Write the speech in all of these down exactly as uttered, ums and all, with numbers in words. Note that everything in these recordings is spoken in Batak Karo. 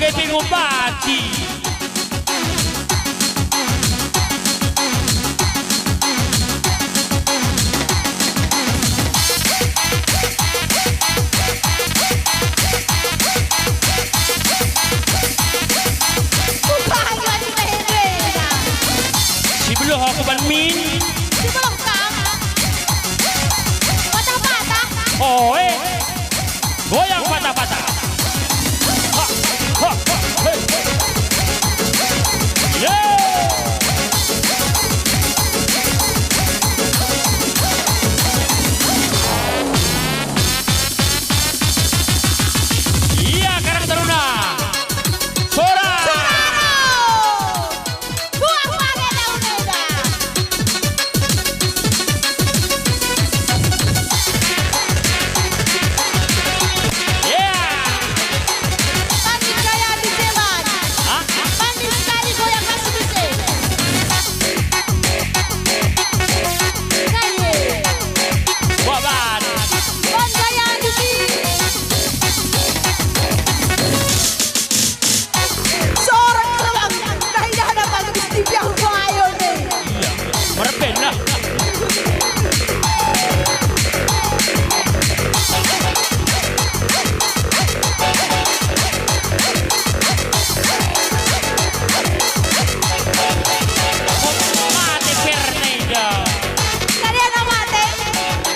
Bage pe ngobati. Kupayo si mehendu enda. Si beluh aku ban min. Si beluh kam. Patah-patah. Oe. Goyang patah-patah. Ha, ha, ha, he. Ye. Ia Karang Taruna. Sora. Sora. Buah pare daun enda. Yeah. Panik gaya di Jeman. Hah? Panik sekali goyang kasih di sini. Kaye. Buah pare. Ban gaya di sini. Sorang terbang, nah, indah ada pagi di setiap ayo nih. Iya, merben lah. Mate perne dah. Tadi ada mate.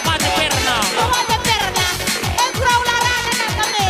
Mate perna. Oh, mate perna. Eh, kurang ularana kami.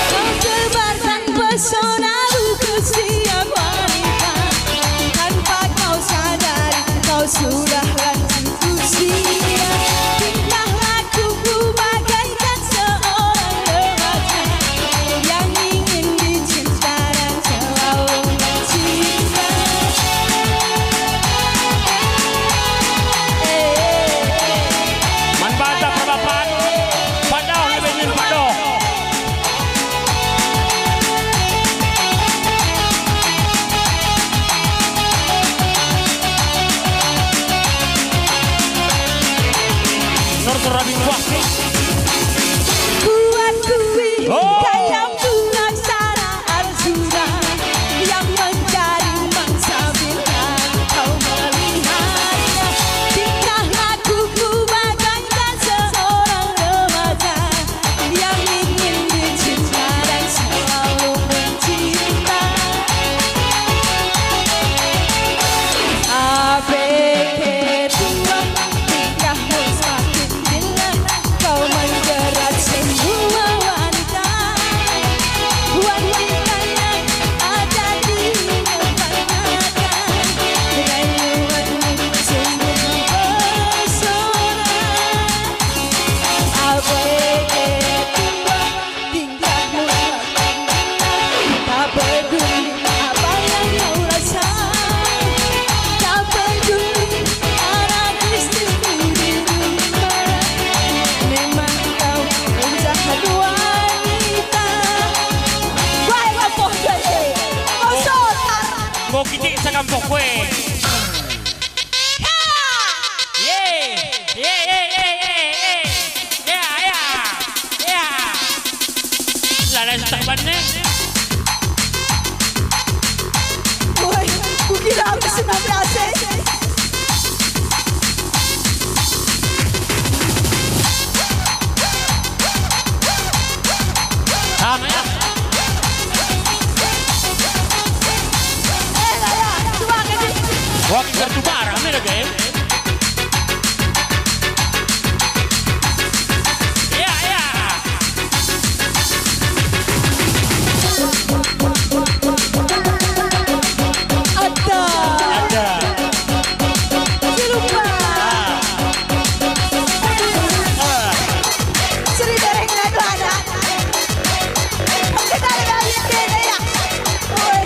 Kau sebarkan pesona ku setiap wanita, tanpa kau sadari kau sudah lanjut usia. Tingkah lakuku bagaikan seorang remaja yang ingin dicinta dan selalu mencinta. Eh. Man banta perbapan, padah lebe min padoh. Nur Surabi Kuah. Buat kui, oh, kaya pula cara Arjuna yang menjadi mangsa bila kau melihatnya. Tingkah lakuku bagaikan seorang remaja yang ingin dicinta dan selalu mencinta. Abeke tua, tingkahmu semakin gila, kau menjerat semua wanita. Wanita yang ada di depan mata, rayuanmu sungguh terpesona. Abeke tua, tingkahmu semakin gila, tak peduli apa yang kau rasa, tak peduli anak istriku di rumah. Memang kau menjahat wanita. Baik, apa jadi? Kau sotar. Enggo kitik sakampok kue. Ye! Ye, ye, ye, ye, ye! Ya, ya, ya! Lalai setak ban ne. Woi, kukira aku sembilan belas, eh. Sama ya. Wah, kita tuh barang nih lagi. Iya, iya. Ada. Ada. Si lupa. Ah. Ah. Seri dereng nadu anak. Kita ada kali ini ya. Woi.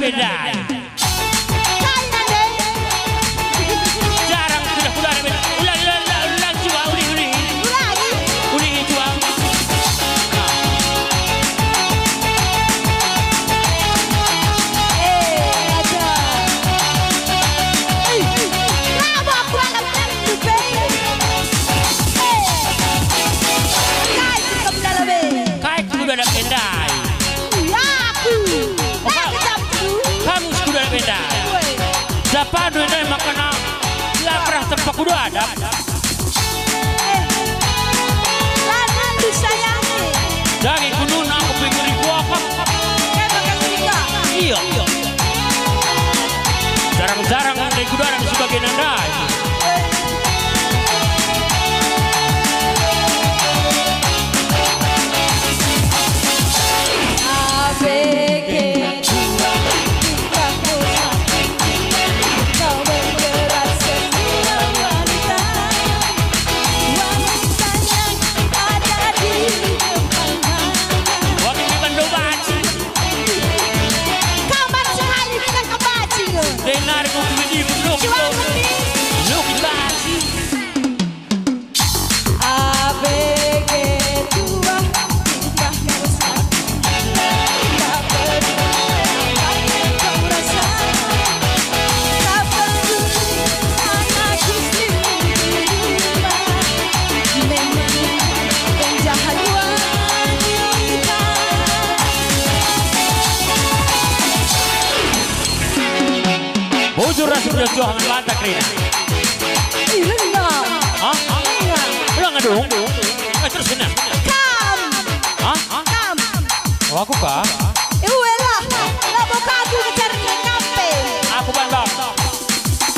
Ndai. Kai nande? Jarang sudah kuda anak band. Ulangi, ulangi, ulangi, ulangi, coba, ulangi, ulangi. Ulangi. Ulangi, coba. Eh, aja. Eh, labo aku anak dangdut, be. Eh. Kai si kemdala, be? Kai kuda anak band ndai? Iya, aku. Lah, kejamku. Kamu si kuda anak band ndai. Woi. Siapa ndu ndai makana la pernah tempa kuda anak? Eh, la nundu sayangi. Dage kununa aku pe ngeri kuakap. Eh, pakai singa. Iya. Jarang-jarang ndai kuda anak sebagai nandai. Wah, ini kan domba. Kabar sekali dengan kebajikan. Dengar ku bini, belum, belum. Jual beli. Belum kita. Bujur ras bujur johan mata kerina. Ih, lengga. Hah? Lengga. Ulang ngadung. Eh, terus kena. Kam. Hah? Kam. Oh, aku kah? Eh, uelah. Labo kaku ngejar ngampe. Aku ban, Bang.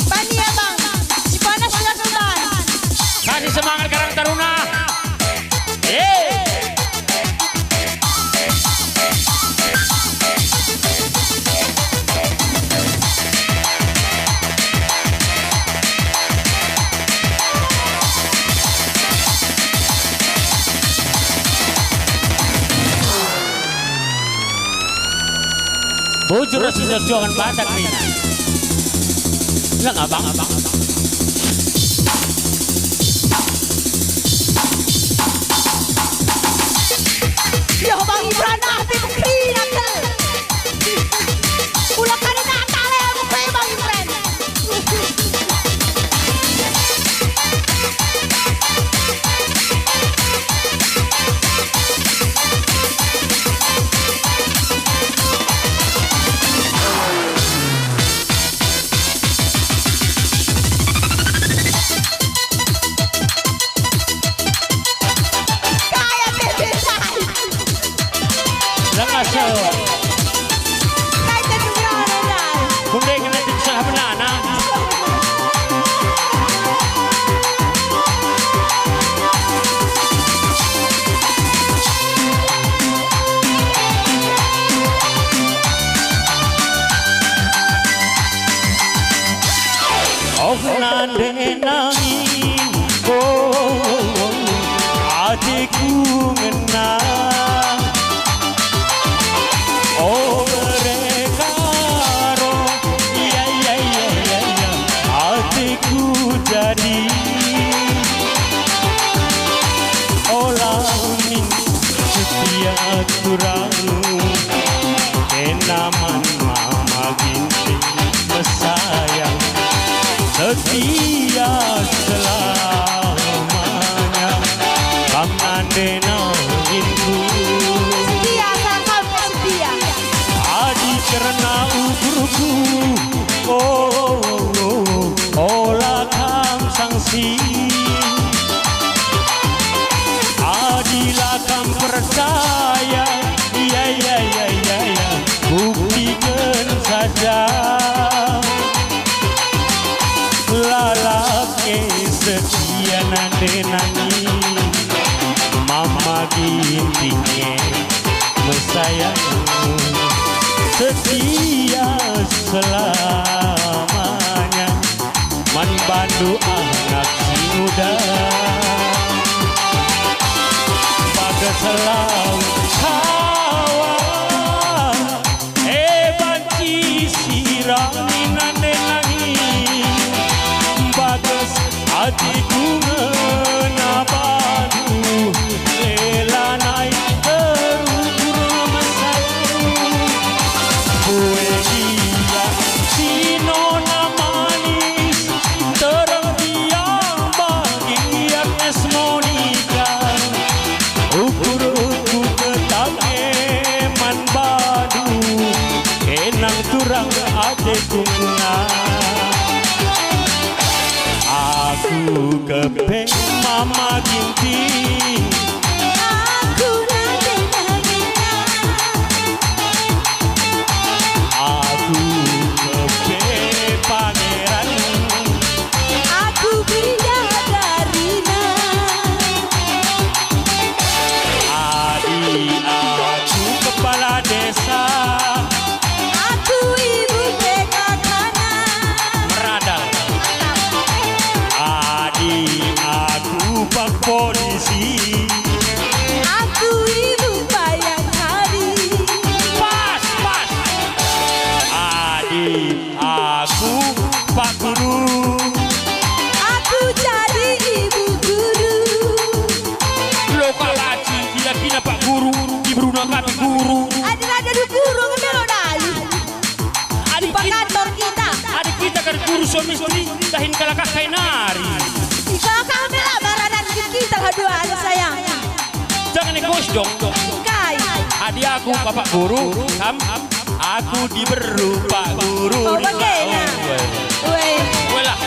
Bani ya, Bang. Si panas sudah sudah. Kasih semangat Karang Taruna. Eh. Bujur ras perjuangan Batak nih. Lah, abang, abang. Yo, Bang Imran, ah, pe mengkina kal. Ula kada nata le aku pe, Bang Imran. Kaya bebe tai. Langa so. Tai tenung rana, tai. Kunde ngena tim salah benana. Oh, nande nangis, oh, ateku ngena. Oh, mereka roh, ya, ya, ya, ya, ya, ateku jadi. Ola min setia turang, kena man Mama Ginting mesayang, setia selamanya. Kam nande nanginku. Setia, asal kam setia. Adi kerna ukurku, oh, oh, oh, ola kam sangsi. Adi la kam percaya, ya, ya, ya, ya, ya, buktiken saja. Lalap ke setia nande nangis, Mama Ginting e mesayang, setia selamanya. Man bandu anak si nguda, bagas lau hawa, e banci Aku kepeng Mama Ginting. Aku nandeng-nandeng. Aku kepeng Pangeran. Aku bidadarina. Adi aku kepala desa. Aku ibu P K K-na. Meradal. Adi aku pak polisi. Aku ibu Bayang Hari. Pas, pas. Adi aku pak guru. Aku jadi ibu guru. Loka banci, kira-kira pak guru, iberuna kami guru. Adi rada du guru, ngemelo dali. Adi kita, kantor kita. Adi kita kan guru suami istri, dahin kalak kai nari. Ika kami lah baradan kita lah dua anak saya. Jangan egois dong. Kai. Adi aku bapak guru, kam, aku diberu pak guru. Oh, bagena. Weh. Weh. Weh lah.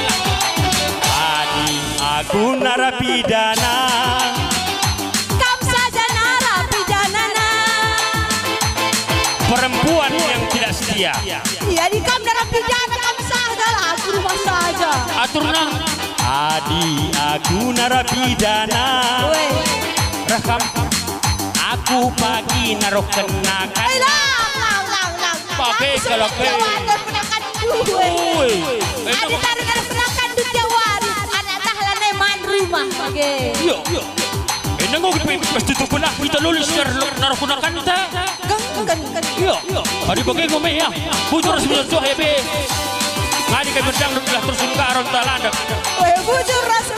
Adi aku narapidana. Kam saja narapidana na. Perempuan yang tidak setia. Iya, di kam narapidana, kam saja lah, aku rumah saja. Aturna. Adi aku narapidana. Weh. Rekam. Aku pagi naruh kenakan. Eh, lang, lang, lang, lang. Pakai. Aku kalau semua ke- jawab dan kenakan gue. Woi. Eh, Adi tak- taruh kenakan tu jawab. Anak tahlan man rumah. Oke. Iya. Eh, nengok pe, pasti tu pernah kita lulus jar naruh kenakan ta. Geng, geng, geng. Iya. Adi bage ngome ya. Bujur sebelah tuh ya be. Ngadi kami mendang lah terus enggak aron talandak. Weh, bujur rasa.